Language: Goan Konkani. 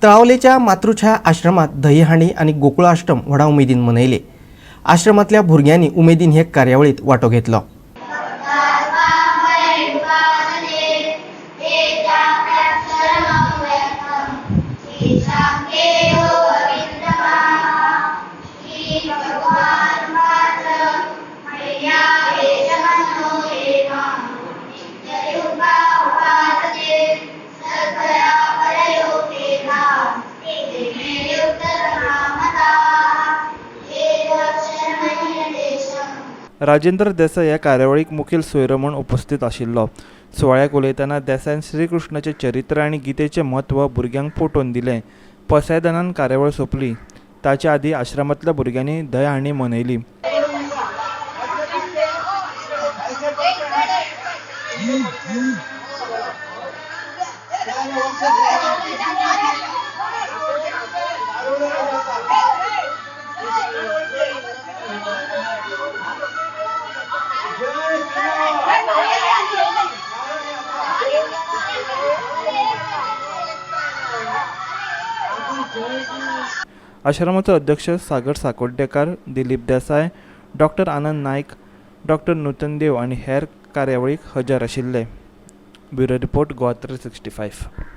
तळावलेच्या मातृछाया आश्रमात दहीहांडी आनी गोकुळाश्टम व्हडा उमेदीन मनयली. आश्रमांतल्या भुरग्यांनी उमेदीन हे कार्यावळीत वांटो घेतलो. राजेंद्र देसाय ह्या कार्यावळीक मुखेल सोयरो म्हूण उपस्थित आशिल्लो. सुवाळ्याक उलयतना देसायान श्रीकृष्णाचें चरित्र आनी गीतेचें म्हत्व भुरग्यांक पटोवन दिलें. पसायदानान कार्यावळ सोंपली. ताचे आदीं आश्रमांतल्या भुरग्यांनी दहीहांडी मनयली. आश्रमाचो अध्यक्ष सागर साकोड्डेकार, दिलीप देसाय, डॉक्टर आनंद नायक, डॉक्टर नूतन देव आनी हेर कार्यावळीक हजर आशिल्ले. Bureau report, Goa 365.